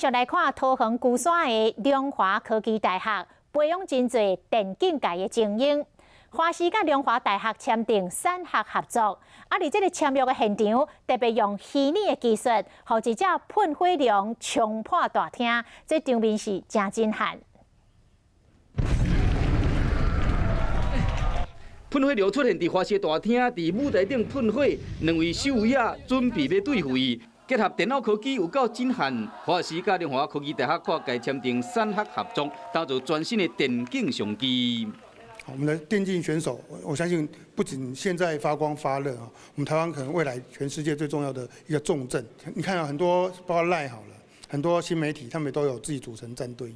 續來看桃園龜山的龍華科技大學，培養真濟電競界的精英。華視佮龍華大學簽訂產學合作，啊，佇這个簽約的現場，特別用虛擬的技術，予一隻噴火龍衝破大廳，這場面是誠震撼。噴火龍出現佇華視大廳，佇舞台頂噴火，兩位守衛仔準備欲對付伊。結合電腦科技有夠震撼，華視佮龍華科技大學跨界簽訂產學合作，打造全新的電競商機。我們的電競選手，我相信不僅現在發光發熱啊，我們台灣可能未來全世界最重要的一個重鎮。你看到很多包括 LINE 好了，很多新媒體，他們都有自己組成戰隊。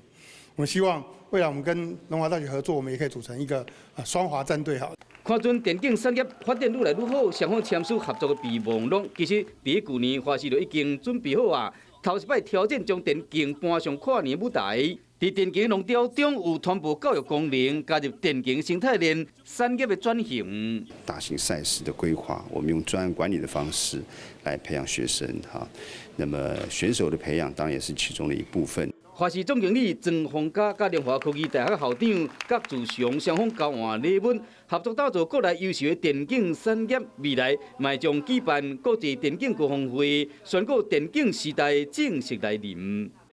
我們希望未來我們跟龍華大學合作，我們也可以組成一個雙華戰隊。好。看準電競產業發展愈來愈好，雙方簽署合作的備忘錄。其實佇舊年華視就已經準備好啊，頭一擺挑戰將電競搬上跨年舞台。佇電競龍舟中有傳播教育功能，加入電競生態鏈產業的轉型。大型賽事的規劃，我們用專案管理的方式來培養學生哈。那麼選手的培養當然也是其中的一部分。華視總經理莊豐嘉佮龍華科技大學校長郭志祥雙方交換禮物，合作打造國內優秀的電競產業，未來嘛將舉辦國際電競高峰會，宣告電競時代正式來臨。